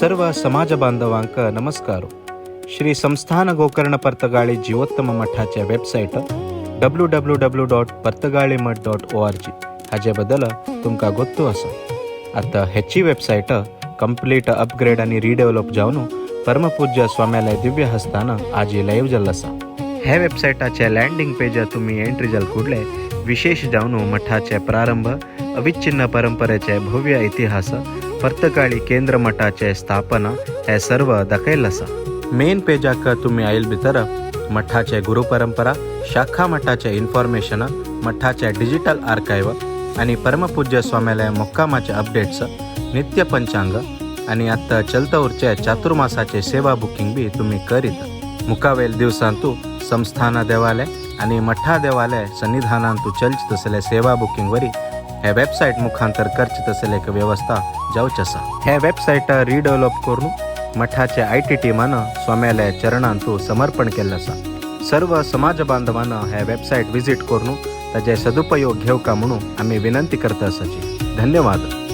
सर्व समाज बांधवांक नमस्कार. श्री संस्थान गोकर्ण पर्तगाळी जीवोत्तम मठाचे वेबसायट www.partagali.org हाजे बद्दल तुमकां गोत्तू आसा. आतां हेची वेबसायट कंप्लीट अपग्रेड आनी रिडेव्हलप जावन परमपूज्य स्वाम्याले दिव्य हस्तान आजी लाईव्ह जाल्लो आसा. हे वेबसायटाचे लँडिंग पेज तुमी एंट्री जाल कुडले विशेष जावन मठाचे प्रारंभ, अविच्छिन्न परंपरेचे भव्य इतिहास, पर्तगाळी केंद्र मठाचे स्थापना हे सर्व दाखयल्लें आसा. मेन पेजाक तुमी आयल भितर मठाचे गुरु परंपरा, शाखा मठाचे इन्फॉर्मेशन, मठाचे डिजिटल आर्काइव आणि परमपूज्य स्वाम्यालय मुक्कामाचे अपडेट्स, नित्य पंचांग आणि आता चलता उरचे चातुर्मासाचे सेवा बुकिंग बी तुम्ही करीत. मुकावेल दिवसांतू संस्थान देवालय आणि मठा देवालय सन्निधानांतू चलचित असले सेवा बुकिंग वरी हे वेबसाईट मुखांतर करचित असले एक व्यवस्था जावच आसा. हे वेबसाईट रिडेव्हलप करून मठाचे IT टीमान स्वाम्यालय चरणांतू समर्पण केल्लें आसा. सर्व समाज बांधवांना हे वेबसाईट विजिट करून ताजे सदुपयोग घेवका म्हणून आम्ही विनंती करता आसाची. धन्यवाद.